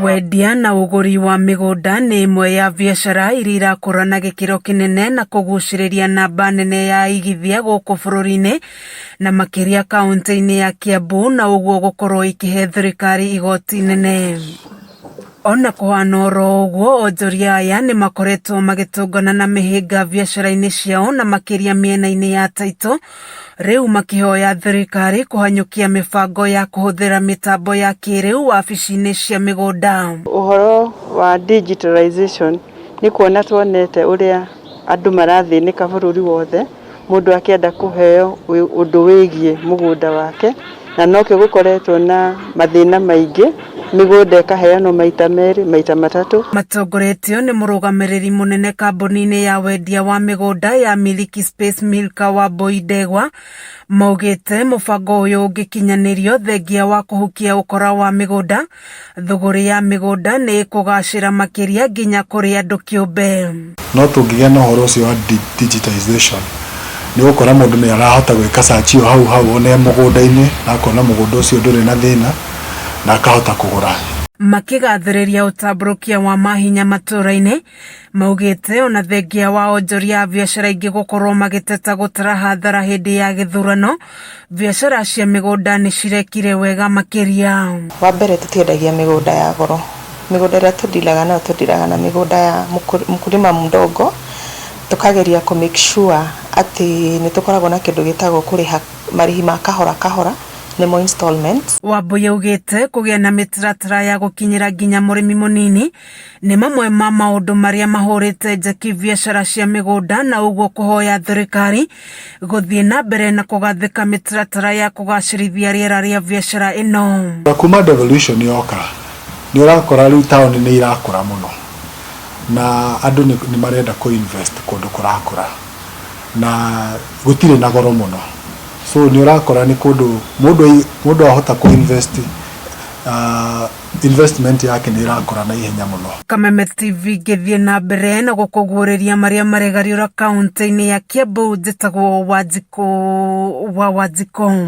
Wendia na ũgũri wa mĩgũnda nĩ ĩmwe ya biacara iria irakũra na gĩkĩro kĩnene na kũgucĩrĩria namba nene ya aigithia gũkũ bũrũri-inĩ na makĩria kaunti-inĩ ya Kiambu na ũguo gũkorwo ikĩhe thirikari igoti nene. Ona kũhana oro ũguo, onjoria aya nĩ makoretwo magĩtũngana na mĩhĩnga biacara-inĩ ciao na makĩria mĩena-inĩ ya Taitũ, rĩu makĩhoya thirikari kũhanyũkia mĩbango ya kũhũthĩra mĩtambo ya kĩrĩu wabici-inĩ cia mĩgũnda. Ũhoro wa digitalization nĩ kuona tuonete ũrĩa andũ marathĩnĩka bũrũri wothe, mũndũ akĩenda kũheo ũndũ wĩgiĩ mũgũnda wake, na nokĩo gũkoretwo na mathĩna maingĩ, mĩgũnda ĩkaheanwo maita merĩ, maita matatũ. Matongoretio nĩ mũrũgamĩrĩri mũnene kambuni-inĩ ya wendia wa mĩgũnda ya Miliki Space Milka Wambui Ndegwa, maugĩte mũbango ũyũ ũngĩkinyanĩrio thengia wa kũhukia ũkora wa mĩgũnda, thũgũrĩ ya mĩgũnda nĩ ĩkũgacĩra makĩria nginya kũrĩ andũ kĩũmbe. No tũngĩgĩa na ũhoro ũcio wa digitization, nĩ ũgũkora mũndũ nĩ arahota gwĩka search ĩyo hau hau ona e mũgũnda-inĩ, na akona mũgũnda ũcio ndũrĩ na thĩna, na akahota kũgũra. Makĩgathĩrĩria ũtambũrũkia wa mahinya matũũra-inĩ, maugĩte ona thengia wa onjoria a biacara ingĩ gũkorwo magĩteta gũtara hathara hĩndĩ ya gĩthurano, biacara cia mĩgũnda nĩ cirekire wega makĩria. Wa mbere tũtiendagia mĩgũnda ya goro, mĩgũnda ĩrĩa tũndilaga nayo tũndilaga na mĩgũnda ya mkulima mdogo, tũkageria kũ make sure atĩ nĩ tũkoragwo na kĩndũ gĩtagwo kũrĩha marĩhi ma kahora kahora, nĩmo installments. Wambui augĩte kũgĩa na mĩtaratara ya gũkinyĩra nginya mũrĩmi mũnini nĩ mamwe ma maũndũ marĩa mahũrĩte njeki biacara cia mĩgũnda na ũguo kũhoya thirikari gũthiĩ na mbere na kũgathĩka mĩtaratara ya kũgacĩrithia rĩera rĩa biacara ĩno. Kuma devolution yoka nĩ ũrakora rĩu taũni nĩ irakũra mũno na andũ nĩ marenda kũ invest kũndũ kũrakũra na gũtirĩ na goro mũno, so nĩ ũrakora nĩ kũndũ mũndũ mũndũ ahota kũ invest, investment yake nĩ ĩrakũra na ihenya mũno. Kameme TV ngĩthiĩ na mbere na gũkũguũrĩria marĩa maregariũra kaunti-inĩ ya Kiambu, njĩtagwo Wanjikũ wa Wanjikũ.